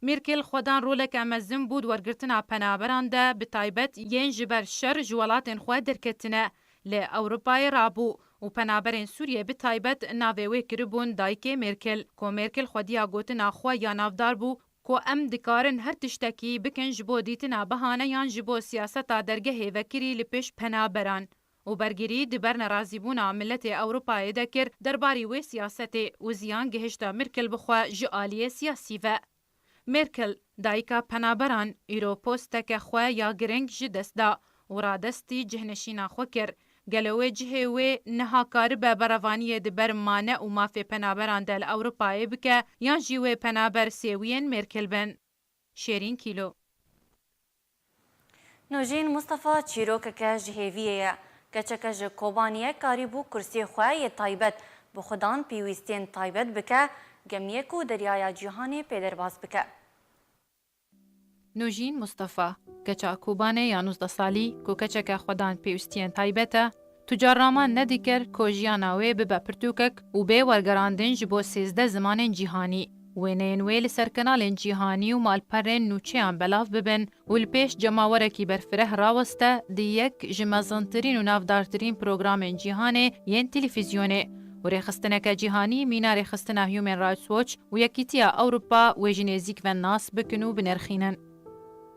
Merkel xwedan roleke mezin bû di wergirtina penaberan de, bi taybet yên ji ber şer ji welatên xwe derketine. Li Ewropayê rabû û penaberên Sûriyê bi taybet navê wê kiribûn dayikê Merkel, ku Merkel xwediya gotina xwe ya navdar bû, ku em dikarin her tiştekî bikin ji bo dîtina bihaneyan ji bo siyaseta dergehê vekirî li pêş penaberan. Û bergirî di ber nerazîbûna miletê Ewropayê de kir derbarî wê siyasetê û ziyan gihişta Merkel bi xwe ji aliyê siyasî ve. Merkel, dayika penaberan, îro posteke xwe ya giring ji dest da û radestî cihnişîna xwe kir. Gelo wê cihê wê niha karibe berevaniyê di ber mane û mafê penaberan de li Ewropayê bike, yan jî wê penaber sêwiyên Merkel bin? Şêrîn Kîlo. Nojîn Mustafa çîrokeke ji hêviyê ye. Keçeke ji Kobaniyê karîbû kursiyê xwe yê taybet bi xwe dan pêwîstiyên taybet bike, gemiyê ku deryaya cîhanê pê derbas bike. Nojîn Mustafa, keça Kobanê ya nozdeh salî, ku keçeke xwe dan pêwîstiyên taybet e, tu carna man nedikir ku jiyana wê bibe pirtûkek û bê wergerandin ji bo sêzdeh zimanên cîhanî. Wêneyên wê li ser kanalên cîhanî û malperên nûçeyan belav bibin û li pêş cemawerekî berfireh raweste di yek ji mezintirîn û navdartirîn programên cîhanê yên televîzyonê û rêxistineke cîhanî mîna rêxistina Human Rights Watch û Yekîtiya Ewropa wê ji nêzîk ve nas bikin û binirxînin.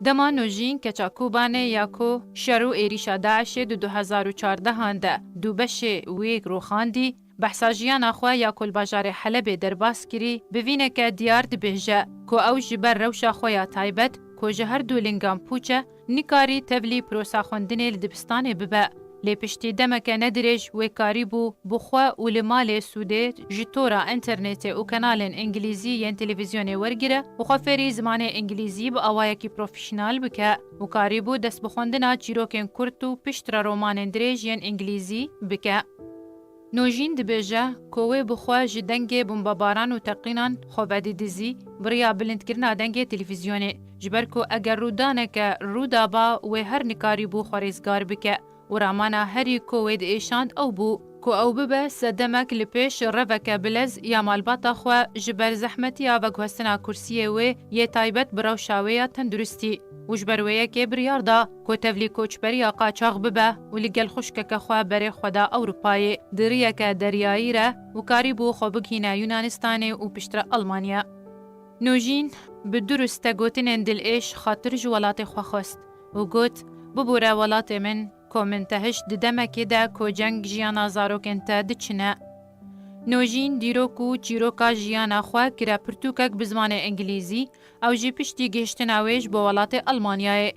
Dema Nojîn keça Kobanê ya ku şer û êrîşa DAIŞê di du hezar û çardehan de du beşê wê rûxandî, behsa jiyana xwe ya ku li bajarê Helebê derbas kirî, bi vîneke diyar dibêje ku ew ji ber rewşa xwe ya taybet ku ji her du lingan pûç e, nikarî tevlî pirosa xwendinê li dibistanê bibe. Lê piştî demeke nedirêj wê karîbû bi xwe û li malê sûdê ji tora înternetê û kanalên îngilîzî yên televîzyonê wergire û xwe fêrî zimanê îngilîzî bi awayekî profesyonel bike û karîbû dest bi xwendina çîrokên kurt û piştre romanên dirêj yên îngilîzî bike. Nojîn dibêje ku wê bi xwe ji dengê bombebaran û teqînan xwe vedidizî bi riya bilindkirina dengê televîzyonê, ji ber ku eger rûdaneke rû daba, wê her nikarîbû xwe rêzgar bike û ramana herî ku wê diêşand ew bû ku ew bibe sedemek li pêş reveke bilez ya malbata xwe ji ber zehmetiya veguhestina kursiyê wê yê taybet bi rewşa wê ya tenduristî û ji ber wê yekê biryar da ku tevlî koçberiya qaçax bibe û li gel xwişkeke xwe berê xwe da Ewropayê di riyeke deryayî re û karîbû xwe bigihîne Yunanistanê û piştre Almanya. Nojîn bi du riste gotinên dilêş xatir ji welatê xwe xwest û got, "Bibûre welatê min, ku min te hişt di demekê de ku ceng jiyana zarokên te diçine." Nojîn dîrok û çîroka jiyana xwe kire pirtûkek bi zimanê îngilîzî, ew jî piştî gihiştina wê ji bo welatê Elmanyayê.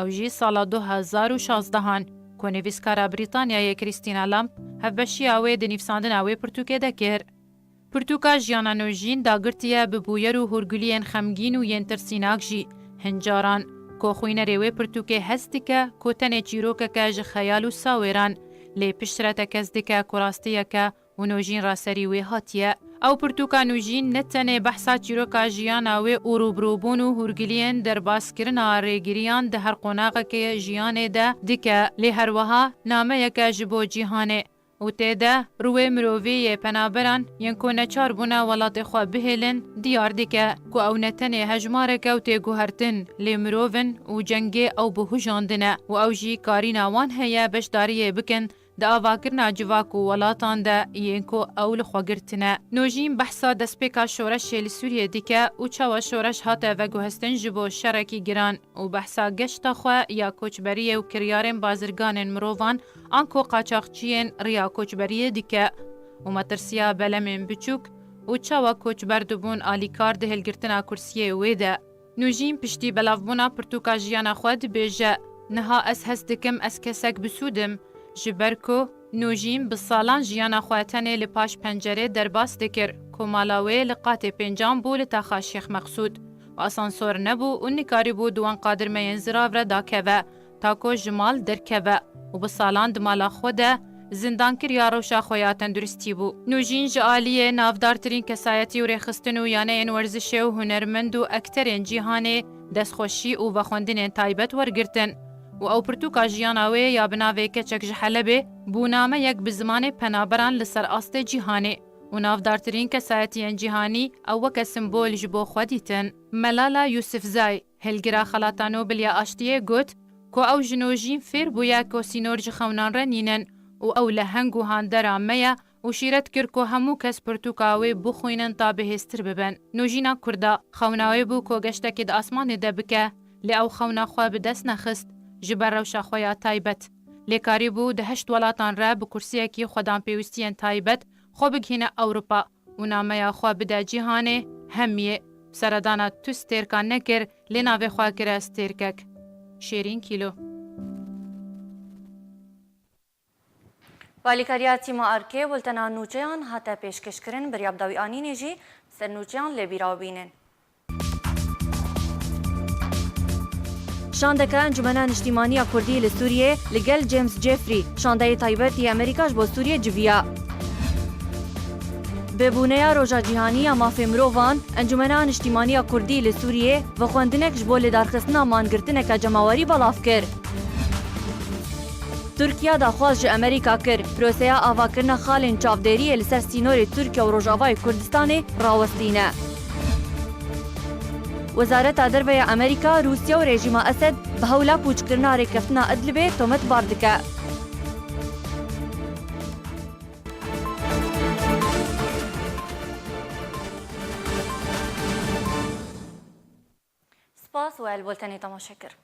Ew jî sala du hezar û şazdehan, ku nivîskara Brîtanyayê Christina Lamb hevbeşiya wê di nivîsandina wê pirtûkê de kir. Pirtûka Jiyana Nojîn dagirtiye bi bûyer û hûrguliyên xemgîn û yên tirsînak jî. Hin caran, ku xwînerê wê pirtûkê hest dike ku tenê çîrokeke ji xeyal û sawêran, lê piştre tekez dike ku rastiyeke û Nojîn raserî wê hatiye. Ew pirtûka Nojîn ne tenê behsa çîroka jiyana wê û rûbirûbûn û hûrgiliyên derbaskirina rêgiriyan di her qonaxekê jiyanê de dike, lê her wiha nameyeke ji bo cîhanê û tê de rûyê mirovî yê penaberan yên ku neçar bûne welatê xwe bihêlin diyar dike, ku ew ne tenê hejmareke û têguhertin, lê mirov in û cengê ew bihujandine û ew jî karîna wan heye beşdariyê bikin di avakirina civak û welatan de yên ku ew li xwe girtine. Nojîn behsa destpêka şoreşê li Sûriyê dike û çawa şoreş hate veguhestin ji bo şerekî giran û behsa geşta xwe ya koçberiyê û kiryarên bazirganên mirovan anko qaçaxçiyên riya koçberiyê dike û metirsiya belemên biçûk û çawa koçber dibûn alîkar di hilgirtina kursiyê wê de. Nûjîn piştî belavbûna pirtûka jiyana xwe dibêje, niha ez hest dikim ez kesek bi sûd im, ji ber ku Nûjîn bi salan jiyana xwe tenê li paş pencerê derbas dikir, ku mala wê li qatê pêncan bû li taxa Şêx Meqsûd û asansor nebû û nikarîbû di wan qadirmeyên zirav re dakeve, ta ku ji mal derkeve û bi salan di mala xwe de zindankiriya rewşa xwe ya tenduristî bû. Nûjîn ji aliyê navdartirîn kesayetî û rêxistin û yaneyên werzişê û hunermend û ekterên cîhanê destxweşî û vexwendinên taybet wergirtin û ew pirtûka jiyana wê ya bi navê Keçek ji Helebê bû nameyek bi zimanê penaberan li ser astê cîhanê û navdartirîn kesayetiyên cîhanî ew weke simbol ji bo xwe dîtin. Melala Yusifzai, hilgira Xelata Nobel ya Aştiyê got ku ew ji Nûjîn fêr bûye ku sînor ji xewnan re nînin û ew leheng û handera me ye û şîret kir ku hemû kes pirtûka wê bixwînin ta bihêztir bibin. Nûjîna Kurda, xewna wê bû ku geştekê di asmanê de bike, lê ew xewna xwe bi dest nexist, ji ber rewşa xwe ya taybet. Lê karîbû di heşt welatan re bi kursiyekî xwedanpêwîstiyên taybet xwe bigihîne Ewropa û nameya xwe bide cîhanê hemiyê. Seredana tu stêrka nekir, lê navê xwe kire stêrkek. Şêrîn Kîlo. Bi alîkariya tîma Erkê, bultena nûçeyan hate pêşkêşkirin, bi riya bi dawî anînê jî ser nûçeyan lê bîra bînin. Şandeke Encûmena Niştîmanî ya Kurdî li Sûriyê li gel James Jeffrey, şandeyê taybet yê Amerîka ji bo Sûriyê civiya. Bi bûneya Roja Cîhanî ya Mafê Mirovan, Encûmena Niştîmanî ya Kurdî li Sûriyê vexwendinek ji bo lidarxistina mangirtineke cemawerî belav kir. Tirkiya daxwaz ji Amerîka kir, proseya avakirina xalên çavdêriyê li ser sînorê Tirkiye û Rojavayê Kurdistanê rawestîne. Wezareta Derve ya Amerîka, Rûsya û rejîma Esed bi hewla pûçkirina rêkeftina Idlibê tometbar dike. Spas we li bultenê temaşe kir.